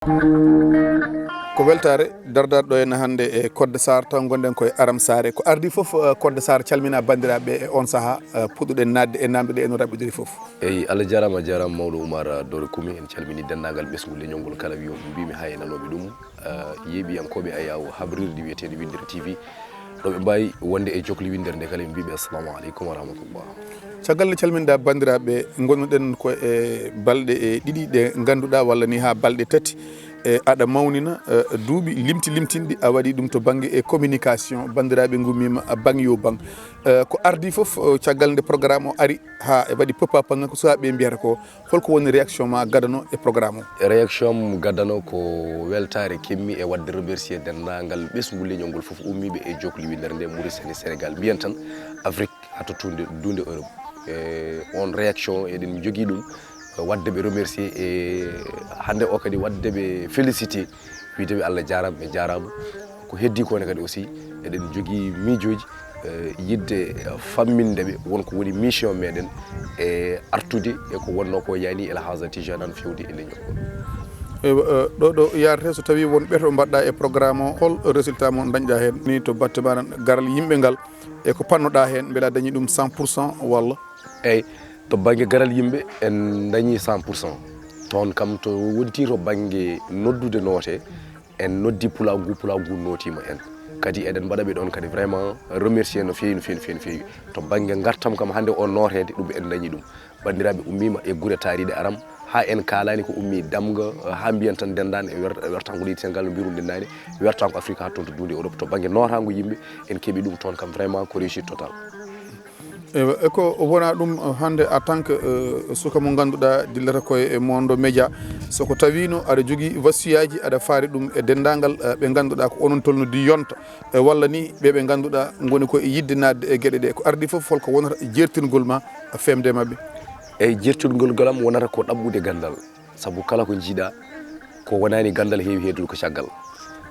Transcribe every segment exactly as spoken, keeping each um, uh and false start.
Ko weltaare dardaar ɗo en hannde e Kodde Saar, taw ngonɗen koye Aram Saare. Ko ardi fof, eh, Kodde Saar calmina banndiraaɓe e on sahaa, eh, puɗɗuɗen naatde e naamnde ɗe en no raɓɓiɗiri fof. Eyi, Allah jaaraama, a jaaraama mawɗo Oumar Dore Kumi. En calmini denndaangal ɓesngu leñol ngol kala, wiyo mbimi haa e nanooɓe ɗum. Eh, yeeɓiyankooɓe ayaawo habrirdi wiyeteendi Winndere T V. Ɗo ɓe mbaawi wonde e jokli winndere nde kala, ɓe mbiɓe assalamu aleykum wa rahmatullah. Caggal nde calminɗa banndiraaɓe, ngonnuɗen ko e balɗe e ɗiɗi ɗe ngannduɗaa, walla ni haa balɗe tati, e aɗa mawnina, e duuɓi limti limtinɗi a waɗi ɗum to bannge e communication. Banndiraaɓe ngummima bang yo bang. E, ko ardi fof, e, caggal nde programme o ari haa e waɗi peppa panga ko suwaaɓe mbiyata ko, holko woni réaction ma gadano e programme o? Réaction am gadano ko weltaare kemmi e waɗde remercier denndaangal ɓesngu leñol ngol fof ummiiɓe e jokli winndere nde Mauritanie, Sénégal, mbiyen tan Afrique haa to tunde, duunde Europe. E on réaction eɗen njogii ɗum, waɗde ɓe remercier e hannde o kadi waɗde ɓe féliciter, wiyde ɓe Allah jaaraama, ɓe jaaraama. Ko heddi ko ne kadi aussi eɗen njogii miijooji, eh, yiɗde, eh, famminde ɓe won ko woni mission meɗen e artude e ko wonno ko yani El Hadja Tijane Anne fewde e leñol ngol. Eywa, eh, ɗo, ɗo yaarete so tawi won ɓeto mbaɗɗa e programme o, hol résultat mo dañɗa heen ni to batte ma garal yimɓe ngal, e ko pannoɗa heen, mbela dañi ɗum cent pour cent walla? Eyyi, to bannge garal yimɓe en dañi cent pour cent. Toon kam to wonti to bannge noddude noote, en noddi pulaagu ngu, pulaagu ngu nootiima en. Kadi eɗen mbaɗa ɓe ɗoon kadi vraiment remercier no feewi, no feewi, no feewi, no feewi. To bannge ngartam kam hannde o nooteede ɗum en dañi ɗum. Banndiraaɓe ummiima e gure taariiɗe Aram, haa en kaalaani ko ummii Damga, haa mbiyen tan denndaani e wer-, wertaango leydi Senegal no mbiruɗen naane, wertaango Afrique haa toon to duunde Europe. To bannge nootaango yimɓe en keɓi ɗum toon kam vraiment ko réussite totale. Eywa, e ko wona ɗum, eh, hannde en tant que, eh, suka mo ngannduɗaa dillata koye e monde média, so ko tawiino aɗa jogii wasiyaaji aɗa faari ɗum e denndaangal, eh, ɓe ngannduɗaa ko onon tolnodii yonta, e walla ni ɓe ɓe ngannduɗaa ngoni ko e yiɗde naatde e geɗe ɗe, ko ardi fof holko wonata jeertingol ma feemde e maɓɓe? Eyyi, jeertingol ngol am wonata ko ɗaɓɓude ganndal. Sabu kala ko njiiɗa ko wonaani ganndal heewi heedude ko caggal.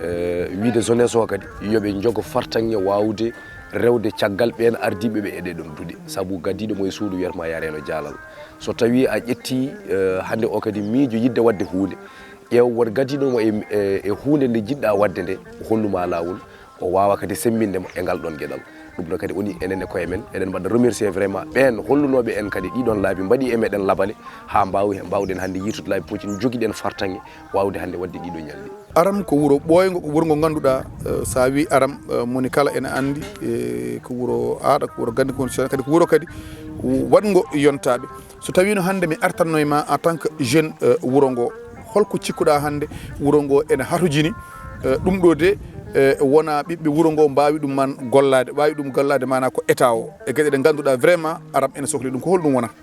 Eh, wiide jeunesse o kadi yo ɓe njogo fartaŋŋe waawde rewde caggal ɓeen ardiiɓe ɓe e ɗee ɗoon duɗe. Sabu gadiiɗo mo e suudu wiyata ma yaa reeno jaalal. So tawii a ƴetti, eh, hannde o kadi miijo yiɗde waɗde huunde, ƴeew won gadiiɗo mo e, e, e huunde nde jiɗɗa waɗde nde, o hollu ma laawol, o waawa kadi semmbinde mo e ngal ɗoon geɗal. Ɗum ɗo kadi woni enen e koye men, eɗen mbaɗa remercier vraiment ɓeen hollunooɓe en kadi ɗiɗon laabi, mbaɗi e meɗen labale haa mbaawi, mbaawɗen hannde yiitude laabi pooci, njogiɗen fartaŋŋe waawde hannde waɗde ɗiɗo ñalɗi. Aram ko wuro ɓooyngo, ko wuro ngo ngannduɗaa, eh, so a wii Aram, eh, moni kala ene anndi, eh, ko wuro aaɗa, ko wuro gannde, ko wuro cosaan, kadi ko wuro kadi waɗngo yontaaɓe. So tawiino hannde mi artanno e ma en tant que jeune, eh, wuro ngo, holko cikkuɗaa hannde wuro ngo ene hatojini, eh, ɗum ɗo de, eh, wona ɓiɓɓe wuro ngo mbaawi ɗum man gollaade, waawi ɗum gollaade maanaa ko état o, e geɗe ɗe ngannduɗaa vraiment Aram ene sokli ɗum, ko holɗum wonata?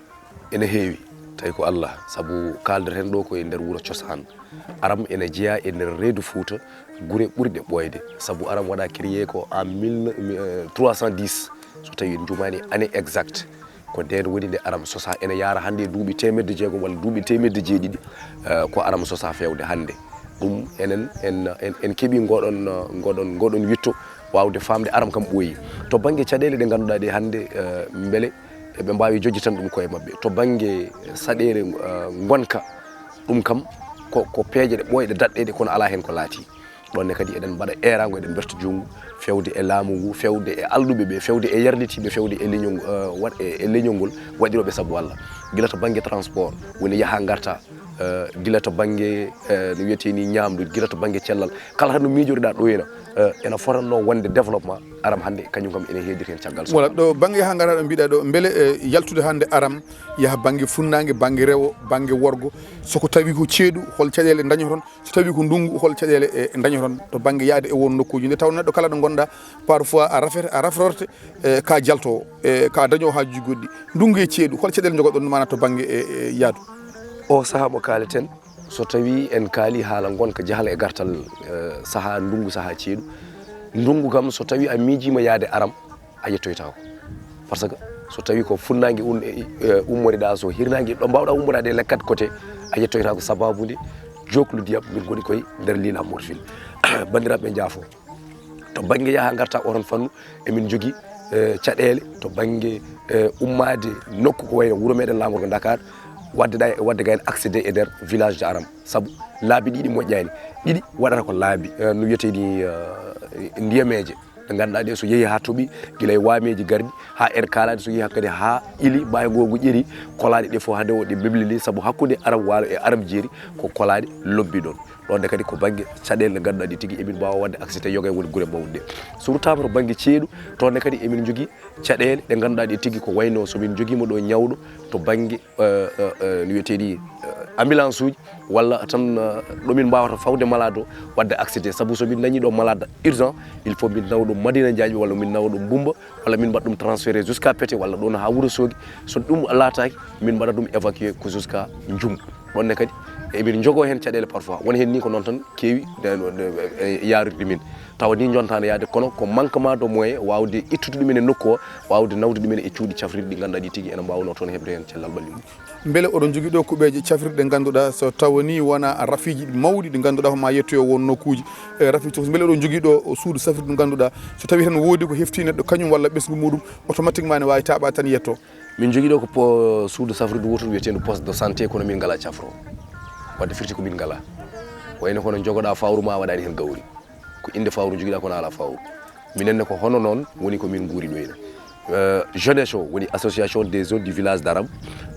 Ene heewi, tawi ko Allah, sabu kaalderten ɗo ko e nder wuro cosaan. Aram ene jeyaa e nder reedu Fuuta, gure ɓurɗe ɓooyde, sabu Aram waɗa créé ko en mille, euh, trois cent dix, so tawi en njumaani année exacte. Ko ndeen woni nde Aram sosaa, ene yaara hannde e duuɓi teemedde jeegom walla duuɓi teemedde jeeɗiɗi, eh, ko Aram sosaa feewde hannde. Ɗum enen, en, en, en keɓii ngoɗon, eh, ngoɗon, ngoɗon witto waawde faamde Aram kam ɓooyi. To bannge caɗeele ɗe ngannduɗaa ɗe hannde, eh, mbele eɓe mbaawi jojjitan ɗum koye maɓɓe. To bannge saɗeele, eh, ngonka, ɗum kam ko, ko peeje ɗe ɓooyɗe daɗɗeede kono alaa heen ko laatii. Ɗoon ne kadi eɗen mbaɗa eeraango, eɗen mberta junngo, feewde e laamu ngu, feewde e alɗuɓe ɓe, feewde e yarlitiiɓe, feewde e leñol, eh, waɗ-, e, e leñol ngol, waɗirooɓe sabu Allah. Gila to bannge transport, woni yaha ngarta, eh, gila to bannge, eh, no wiyetee ni, ñaamdu, gila to bannge cellal. Kala tan no miijoriɗaa ɗo ena, eh, ena fotannoo wonde développement, Aram hannde kañum kam ene heediri heen caggal. Voilà, ɗo bannge yaha ngarta ɗo mbiɗa ɗo, mbele, eh, yaltude hannde Aram, yaha bannge funnaange, bannge rewo, bannge worgo, so ko tawi ko ceeɗu, hol caɗeele dañoton? So tawi ko ndunngu, hol caɗeele e dañoton to bannge yahde e won nokkuuji? Nde tawnoo neɗɗo kala ɗo ngonɗaa, parfois a rafete, a rafrorte, e ka jaltoowo, e ka dañoowo haajuuji goɗɗi. Ndunngu e ceeɗu, hol caɗeele njogoɗon maanaa to bannge e, e yahdu? O sahaa mo kaaleten, so tawi en kaali haala ngonka jahal e gartal, e sahaa ndunngu, sahaa ceeɗu. Ndunngu kam, so tawi a miijiima yahde Aram, a yettoytaako. Par ce que so tawi ko funnaange un-, e, e, ummoriɗaa, so hirnaange ɗo mbaawɗaa ummoraade e les quatre côtés, a yettoytaako sababu nde jooklu ndiyam, min ngoni koye nder Lille Morphil. Banndiraaɓe, njaafo. To bannge yaha ngarta oton fannu, emin njogii, e, caɗeele to bannge, e, ummaade nokku ko wayno wuro meɗen laamorgo Dakar, Wadde ɗa, wadde gayno accéder e nder village de Aram, sabu laabi ɗiɗi moƴƴani. Ɗiɗi waɗata ko laabi, eh, no wiyetee ni, eh, ndiyameeje. Ɗe ngannduɗaa ɗe so yehi haa toɓi, gila e waameeji garɗi, haa en kaalaade so yehi hakkadi haa ili, ɓayngo ngu ƴeri, kolaaɗe ɗe fof hannde o ɗe meblili, sabu hakkunde Aram Waalo e Aram Jeeri ko kolaaɗe lobbi ɗon. Ɗon ne kadi ko bannge caɗeele ɗe ngannduɗaa ɗe tigi emin mbaawa waɗde accéder yoga e woni gure mawɗe ɗe. So ruttaama to bannge ceeɗu, toon ne kadi emin njogii caɗeele ɗe ngannduɗaa ɗe tigi ko wayno so min njogiima ɗo ñawɗo to bannge, eh, eh, eh, no wiyetee ni, eh, ambulance uji, walla tan, eh, ɗo min mbaawata fawde malade o, waɗde accéder. Sabu so min dañii ɗo malade urgent, il faut min nawa ɗo Madina Jaaƴi, walla min nawa ɗo Mbumba, walla min mbaɗa ɗum transféré jusqu'à Pete, walla ɗon haa Wuro Soogi. So ɗum laataaki, min mbaɗa ɗum évacué ko jusqu'à Njum. Ɗon ne kadi, emin njogoo heen caɗeele parfois. Won heen ni ko noon tan keewi, eh, eh, eh, yaarude min. Tawa ni jontaano yaade, kono ko manquement de moyen waawde ittude ɗumen e nokku o, waawde nawde ɗumen e cuuɗi cafrirɗi ɗi ngannduɗaa ɗi tigi ene mbaawnoo toon heɓde heen cellal ɓalli mum. Mbele oɗon njogii ɗo kuɓeeje cafrirɗe ɗe ngannduɗaa so tawa ni wona rafiiji mawɗi ɗi ngannduɗaa ko ma yettoyo won nokkuuji, e rafiiji fof, mbele oɗon njogii ɗo suudu safrirdu ndu ngannduɗaa so tawi tan woodi ko hefti neɗɗo kañum walla ɓesngu muɗum, automatiquement ne waawi taaɓa tan yetto? Min njogii ɗo ko po-, suudu safrirdu wootu wiyeteendu poste de santé, kono min ngalaa cafro. Wadde firti ko min ngalaa. Wayno kono njogoɗaa fawru ma a waɗaani heen gawri. Ko innde fawru njogiɗaa kono alaa fawru. Minen ne ko hono noon woni ko min nguuri ɗo ina. Eh, jeunesse o woni association des jeunes du village d'Aram.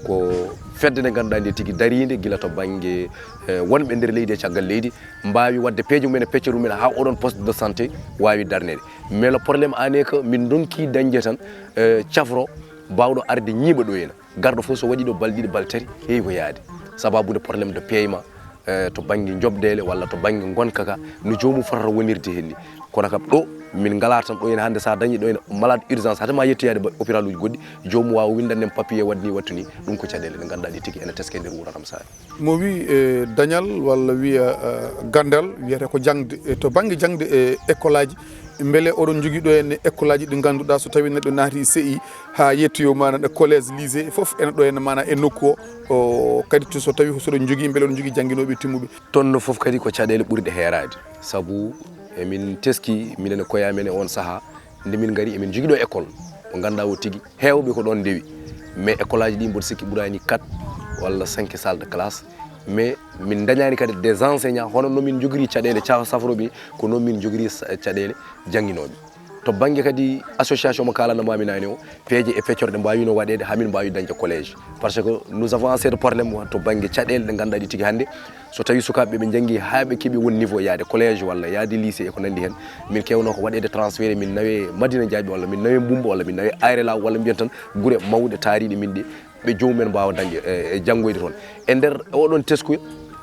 Ko fedde nde ngannduɗaa nde tigi dariinde gila to bannge, eh, wonɓe nder leydi e caggal leydi, mbaawi waɗde peeje mumen e peccere mumen haa oɗon poste de santé waawi darneede. Mais le problème en est que min ndonki dañde tan, eh, cafro baawɗo arde ñiiɓa ɗo ina. Garɗo fof so waɗi ɗo balɗe ɗiɗi, balɗe tati, heewi ko yahde. Sababude problème de paiement, eh, to bannge njoɓdeele walla to bannge ngonka ka, no joomum fotata wonirde heen ni. Kono kam ɗo, min ngalaa tan ɗo ina hannde, so a dañii ɗo ina malade urgence, hade ma yettoyaade ba-, hôpital uji goɗɗi, joomum waawa winndande en papier waɗ ni, wattu ni. Ɗum ko caɗeele ɗe ngannduɗaa ɗe tigi ene teskee nder wuro Ramsaare. Mo wi, eh, dañal walla wiya, eh, ganndal, wiyata ko jaŋde, eh, to bannge jaŋde e école aji, mbele oɗon njogii ɗo henne école aji ɗi ngannduɗaa so tawi neɗɗo naati C I haa yettoyo maana ɗo collège, lycée, fof ene ɗo henne maana e nokku o, o, kadi to so tawi so oɗon njogii, mbele oɗon njogii jannginooɓe timmuɓe? Toon no fof kadi ko caɗeele ɓurɗe heeraade, sabu emin teski minen e koye amen e oon sahaa, nde min ngari emin njogii ɗo école mo ngannduɗaa o tigi heewɓe ko ɗoon ndewi, mais école aji ɗi mboɗo sikki ɓuraani quatre walla cinq salles de classe, mais min ndañaani kadi des enseignants hono no min njogiri caɗeele ca-, safrooɓe, ko noon min njogiri sa-, caɗeele jannginooɓe. To bannge kadi association mo kaalanno maami naane o, peeje e peccorɗe mbaawiino waɗeede haa min mbaawi dañde collège. Parce que nous avons assez de problème to bannge caɗeele ɗe ngannduɗaa ɗi tigi hannde, so tawi sukaaɓe ɓe njanngi haa ɓe keɓi won niveau yaade collège walla yaade lycée e ko nanndi heen, min keewno ko waɗeede transféré, min nawe Madina Jaaɓi walla min nawe Mbumba walla min nawe Ayre Law walla mbiyen tan gure mawɗe taariiɗe min ɗe, ɓe joomum en mbaawa dañde, e, e janngoyde toon. E nder oɗon teskuya,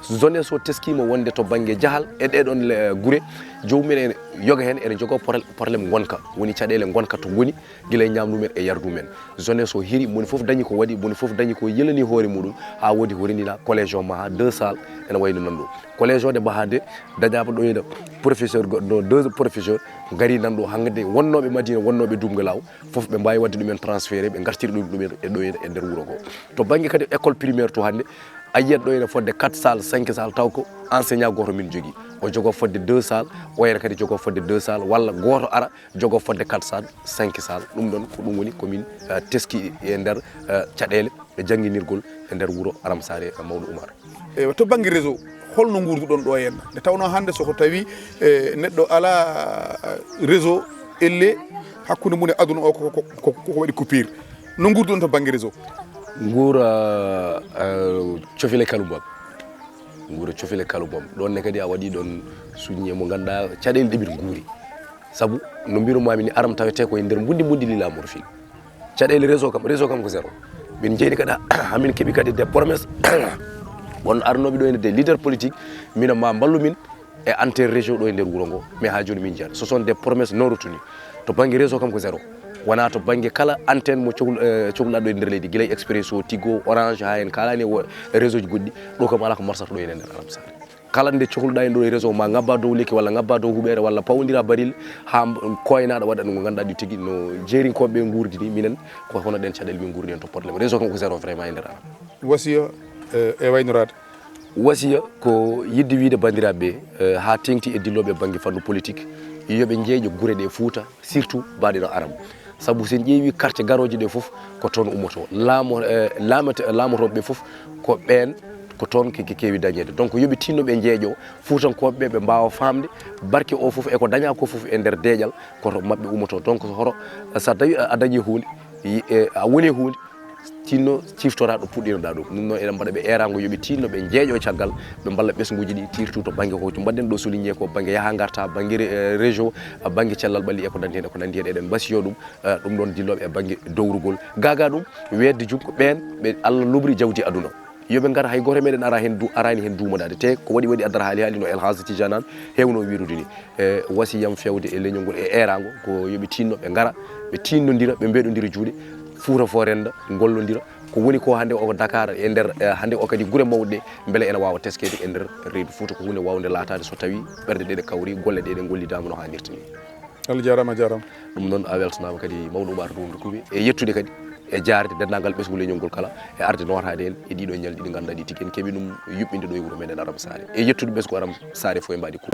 jeunesse o teskiima wonde to bannge jahal e ɗee ɗoon le-, gure, joomum en ene yoga heen, ene jogoo poro-, problème ngonka, woni caɗeele ngonka to ngoni, gila e ñaamdu men e yardu men. Jeunesse o hiri, moni fof dañi ko waɗi, moni fof dañi ko yelani hoore muɗum, haa woodi ko rendina collège o maha deux salles, ene wayno nan ɗo. Collège o nde maha nde, dañaama ɗo ene professeur goɗɗo, deux professeur ngari nan ɗo, hannde wonnooɓe Madina, wonnooɓe Dumga Law, fof ɓe mbaawi waɗde ɗumen transféré, ɓe ngartiri ɗum ɗumen e ɗo e nder wuro ngo. To bannge kadi école primaire to hannde, a yiyat ɗo ene fodde quatre salles, cinq salles, taw ko enseignant gooto min jogii. O jogoo fodde deux salles, o ene kadi jogoo fodde deux salles, walla gooto ara jogoo fodde quatre salles, cinq salles. Ɗum ɗon ko ɗum woni ko min, eh, teski e nder, eh, caɗeele e jannginirgol e nder wuro Aram Saare, eh, Mawɗo Umar. Eywa, to bannge réseau, holno nguurduɗon ɗo henna? Nde tawnoo hannde so ko tawi, eh, neɗɗo alaa, eh, réseau, elle hakkunde mum e aduna o ko, ko, ko, ko waɗi coupure. No nguurduɗon to bannge réseau? Nguura, eh, cofile kalumbam. Nguura cofile kalumbam. Ɗon ne kadi a waɗi ɗon suññe mo ngannduɗaa caɗeele ɗe min nguuri. Sabu no mbirumaami ni, Aram tawetee ko e nder mbundi mbundi lila morphine. Caɗeele réseau kam, réseau kam ko zéro. Min njeyni kadi, hamin keɓi kadi des promesses. Won arnooɓe ɗo ene des leaders politiques, mino ma mballu min e antenne réseau ɗo e nder wuro ngo. Mais haa jooni min njiyaani. Ce sont des promesses non retenues. To bannge réseau kam ko zéro. Wonaa to bannge kala antenne mo cokl-, eh, coklaɗo e nder leydi, gila e Expresso, Tigo, Orange, haa en kaalani e wo-, réseau ji goɗɗi. Ɗo kam alaa ko marsata ɗo e nder Aram Saare. Kala nde cohluɗaa heen ɗo e réseau, ma ngabba dow lekki walla ngabba dow huɓeere walla pawondira baril haa mb-, koynaɗo waɗa ɗum ko ngannduɗaa ɗi tigi no jeerinkooɓe ɓe nguurdi ni, minen ko hono ɗen caɗeele min nguurdi heen to problème. Réseau kam ko zéro vraiment e nder Aram. Wasiya, eh, e waynoraade? Wasiya ko yiɗde wiyde banndiraaɓe ɓe, eh, haa teeŋti e dillooɓe bannge fannu politique, yo ɓe njeeƴo gure ɗe Fuuta, surtout mbaɗe no Aram. Sabu so en ƴeewi quartier garooji ɗe fof, ko toon ummotoo. Laamo-, eh, laamete-, laamotooɓe ɓe fof, ko ɓeen, ko toon ke, ke keewi dañeede. Donc, yo ɓe tinno ɓe njeeƴo, Fuutankooɓe ɓe, ɓe mbaawa faamde barke o fof e ko dañaa ko fof e nder deeƴal, ko to maɓɓe ummotoo. Donc, hoto, so a tawi a, a dañii huunde, yi-, e, a woni e huunde, tinno ciftora ɗo puɗɗinoɗaa ɗum. Ɗum noon, eɗen mbaɗa ɓe eeraango, yo ɓe tinno ɓe njeeƴo caggal, ɓe mballa ɓesnguuji ɗi, surtout to bannge ko majji mbaɗɗen ɗo souligné ko bannge yaha ngarta, bannge re-, eh, réseau, eh, bannge cellal ɓalli e ko nanndi heen, e ko nanndi heen. Eɗen mbasiyo ɗum, eh, ɗum ɗoon dillooɓe e bannge dowrugol. Gaagaa ɗum, weetde junngo ɓeen ɓe Allah lobri jawdi aduna. Yo ɓe ngar, hay gooto e meɗen ara heen du-, araani heen duumodaade. Te ko waɗi waɗi addata haali haali no El Hadj Tidiane Anne heewno wiirude ni. E wasiyam feewde e leñol ngol e eeraango ko yo ɓe tinno ɓe ngara, ɓe tinnondira, ɓe mbeɗondira juuɗe, Fuuta fo rennda, ngollondira. Ko woni ko hannde o ko Dakar e nder, eh, hannde o kadi gure mawɗe ɗe, mbele ene waawa teskeede e nder reedu Fuuta, ko huunde waawnde laataade so tawii ɓerɗe ɗe ɗe kawri, golle ɗe ɗe ngollidaama no haanirta ni. Allah jaaraama, a jaaraama. Ɗum noon a weltanaama kadi mawɗo Oumar Ndour Ndour Koubi e yettude kadi e jaarde denndaangal ɓesngu leñol ngol kala e arde nootaade en e ɗiɗo ñalɗi ɗi ngannduɗaa ɗi tigi en keɓi ɗum yuɓɓinde ɗo e wuro meɗen Aram Saare. E yettude ɓesngu Aram Saare fof e mbaɗi ko.